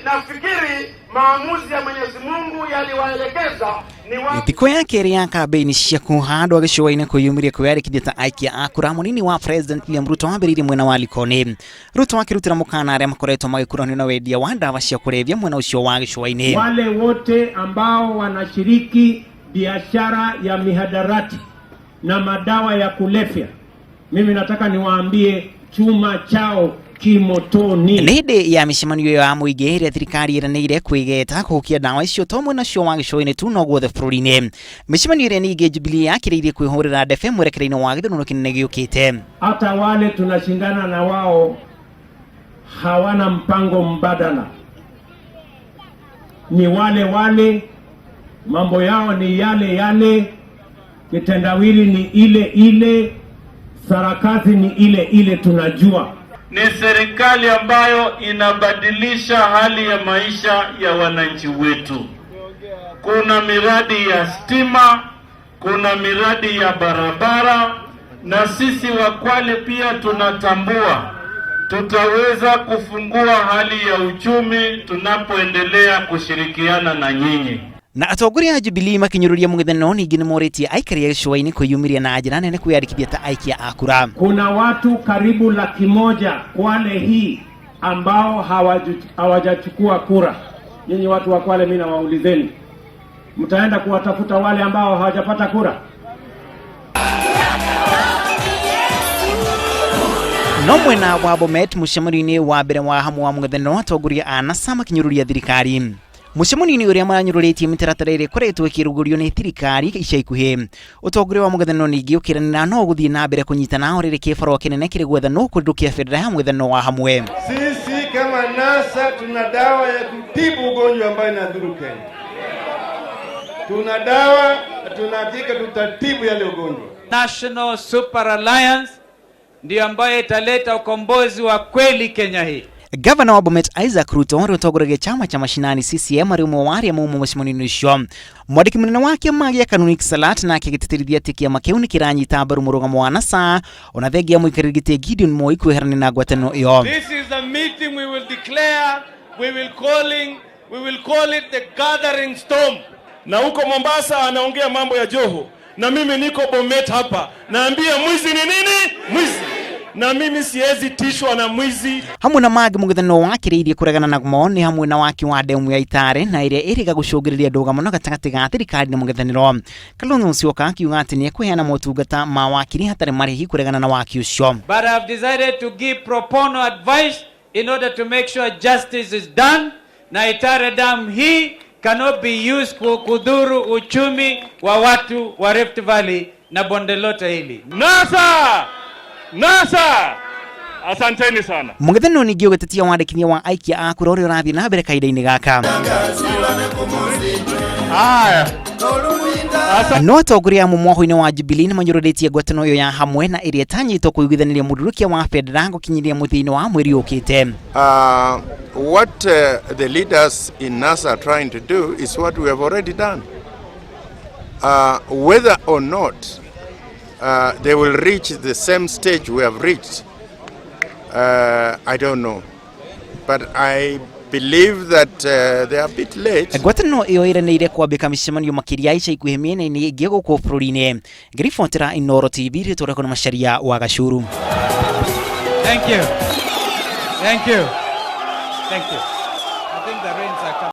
Nafikiri maamuzi ya Mwenyezi Mungu yaliwaelekeza ni wapi. Thikũ ya kerĩ ya kambĩini cia kũhandwo gĩcũa-inĩ kwĩyumĩria kwĩyandĩkithia ta aikia a kura, mũnini wa President William Ruto wambĩrĩirie mwena wa Likoni. Ruto akĩrutĩra mũkana arĩa makoretwo magĩkuruhanio na wendia wa ndawa cia kũrebia mwena ũcio wa gĩcũa-inĩ. Wale wote ambao wanashiriki biashara ya mihadarati na madawa ya kulevya, mimi nataka niwaambie, chuma chao kimotoni. Nĩ hĩndĩ ya mĩcemanio ĩyo ya mũingĩ ĩrĩa thirikari ĩranĩire kwĩgeta kũhukia ndawa icio to mwena ũcio wa gĩcũa-inĩ tu no guothe bũrũri-inĩ. Mĩcemanio ĩrĩa ningĩ Jubilee yakĩrĩirie kwĩhũrĩra ndebe mwerekera-inĩ wa gĩthurano kĩnene gĩũkĩte. Hata wale tunashindana na wao hawana mpango mbadala, ni wale wale, mambo yao ni yale yale, kitendawili ni ile ile, sarakasi ni ile ile, tunajua. Ni serikali ambayo inabadilisha hali ya maisha ya wananchi wetu. Kuna miradi ya stima, kuna miradi ya barabara, na sisi wa Kwale pia tunatambua tutaweza kufungua hali ya uchumi tunapoendelea kushirikiana na nyinyi. Na atongoria a Jubilee makinyũrũria mũng'ethanĩro ningĩ nĩmorĩtie aikari a gĩcũa-inĩ kwĩyumĩria na njĩra nene kwĩyandĩkithia ta aikia a kura. Kuna watu karibu 100,000 Kwale hii ambao hawajachukua kura. Nyinyi watu wa Kwale, mimi nawaulizeni, mtaenda kuwatafuta wale ambao hawajapata kura? No mwena wa Bomet, mũcemanio-inĩ wa mbere wa hamwe wa mũng'ethanĩro, atongoria a NASA makinyũrũria thirikari mũcemanio-inĩ ũrĩa maranyũrũrĩtie mĩtaratara ĩrĩa ĩkoretwo ĩkĩrugũrio nĩ thirikari ica ikuhĩ. Ũtongoria wa mũng'ethanĩro ningĩ ũkĩranĩra no gũthiĩ na mbere kũnyitana o rĩrĩ kĩbarũa kĩnene kĩrĩ gwethanwo kũrĩndũkia bendera ya mũng'ethanĩro wa hamwe. Sisi kama NASA tuna dawa ya kutibu ugonjwa ambayo inadhuru Kenya. Tuna dawa na tuna hakika tutatibu yale ugonjwa. National Super Alliance ndiyo ambayo italeta ukombozi wa kweli Kenya hii. Gavana wa Bomet Isaac Ruto ũrĩa ũtongoragia chama cha mashinani CCM arĩ ũmwe wa arĩa mauma mũcemanio-inĩ ũcio. Mwandĩki mũnene wa kĩama gĩa KANU Nick Salat nake agĩtĩtĩrithia atĩ kĩama kĩu nĩ kĩranyita mbaru mũrũgamo wa NASA ona thengia ya mũikarĩri gĩtĩ Gideon Moi kwĩherania na ngwatanĩro ĩyo. This is a meeting we will declare, we will call it the gathering storm. Na huko Mombasa anaongea mambo ya Joho, na mimi niko Bomet hapa, naambia mwizi ni nini? Mwizi. Na mimi siwezi tishwa na mwizi. Hamwe na mangĩ mũng'ethanĩro wakĩrĩirie kũregana namo nĩ hamwe na waki wa ndemu ya Itare na ĩrĩa ĩrĩga gũcũngĩrĩria ndũgamo gatagatĩ ga thirikari na mũng'ethanĩro. Kalonzo Musyoka akiuga atĩ nĩekũheana motungata ma wakiri hatarĩ marĩhi kũregana na waki ũcio. But I've decided to give pro bono advice in order to make sure justice is done. Na Itare Dam hii cannot be used kudhuru uchumi wa watu wa Rift Valley na bonde lote hili. NASA! NASA! Asanteni sana. Mũng'ethanĩro ningĩ ũgĩtetia wandĩkithia wa aikia a kura ũrĩa ũrathiĩ na mbere kahinda-inĩ gaka. Haya. No atongoria amwe mwaho-inĩ wa Jubilee nĩ manyũrũrĩtie ngwatanĩro ĩyo ya hamwe na ĩrĩa ĩtanyĩtwo kũiguithanĩria mũndũrũkia wa bendera gũkinyĩria mũthia-inĩ wa mweri ũkĩte. What the leaders in NASA are trying to do is what we have already done. Whether or not they will reach the same stage we have reached, I don't know. But I believe that they are a bit late. Ngwatanĩro ĩyo ĩranĩire kwambĩka mĩcemanio makĩria ica ikuhĩ mĩena-inĩ ĩngĩ gũkũ bũrũri-inĩ. Ngĩribotera Inooro TV, rĩtwa rĩakwa nĩ Macharia wa Gacuru. Thank you. Thank you. Thank you. I think the rains are coming.